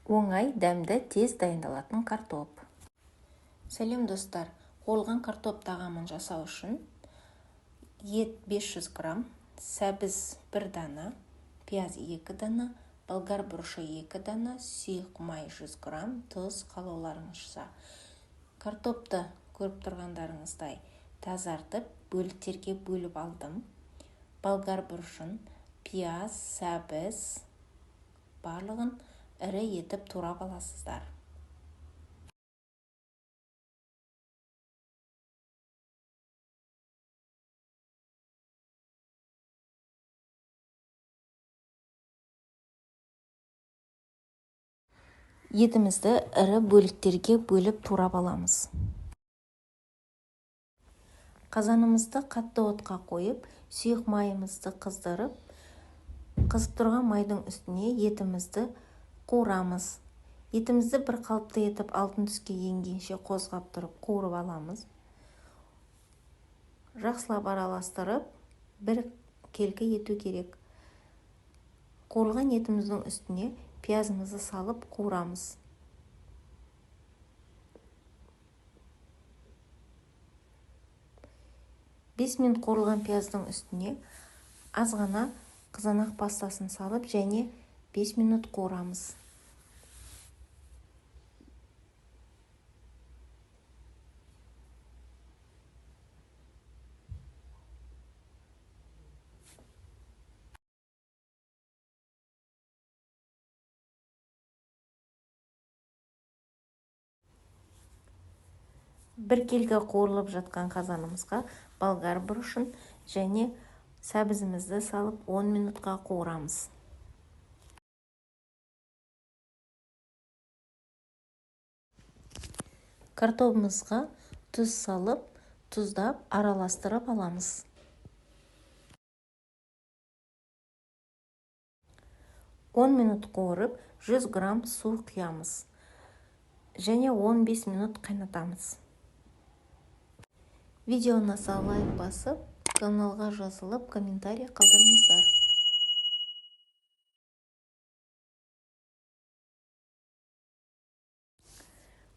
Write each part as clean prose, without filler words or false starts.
Оңай, дәмді, тез дайындалатын картоп. Сәлем, достар! Қуырылған картоп тағамын жасау үшін ет 500 грамм, сәбіз 1 дана, пияз 2 дана, болгар бұрышы 2 дана, сұйық май 100 грамм, тұз қалауларыңызша. Картопты көріп тұрғандарыңыздай тазартып, бөліктерге бөліп алдым. Болгар бұрышын, пияз, сәбіз барлығын ірі етіп турап аласыздар. Етімізді ірі бөліктерге бөліп турап аламыз. Қазанымызды қатты отқа қойып, сұйық майымызды қыздырып, қызып тұрған майдың үстіне етімізді қуырамыз. Етімізді бір қалыпты етіп алтын түске енгенше қозғап тұрып қуырып аламыз. Жақсылап араластырып, бір келкі ету керек. Қуырылған етіміздің үстіне пиязымызды салып қуырамыз. 5 минут қуырылған пияздың үстіне аз ғана қызанақ пастасын салып, және 5 минут қуырамыз. Біркелкі қуырылып жатқан қазанымызға болгар бұрышын және сәбізімізді салып 10 минутқа қуырамыз. Картобымызға тұз салып, тұздап, араластырып аламыз. 10 минут қуырып, 100 грамм су құямыз және 15 минут қайнатамыз. Видео ұнаса, лайк басып, каналға жазылып, комментарий қалдырыңыздар.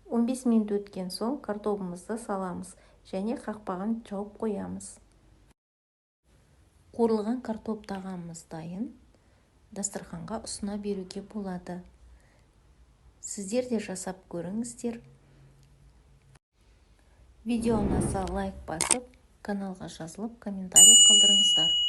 15 минут өткен соң картобымызды саламыз және қақпағын жауып қоямыз. Қуырылған картоп тағамымыз дайын. Дастарханға ұсына беруге болады. Сіздер де жасап көріңіздер. Видео ұнаса, лайк басып, каналға жазылып, комментарий қалдырыңыздар.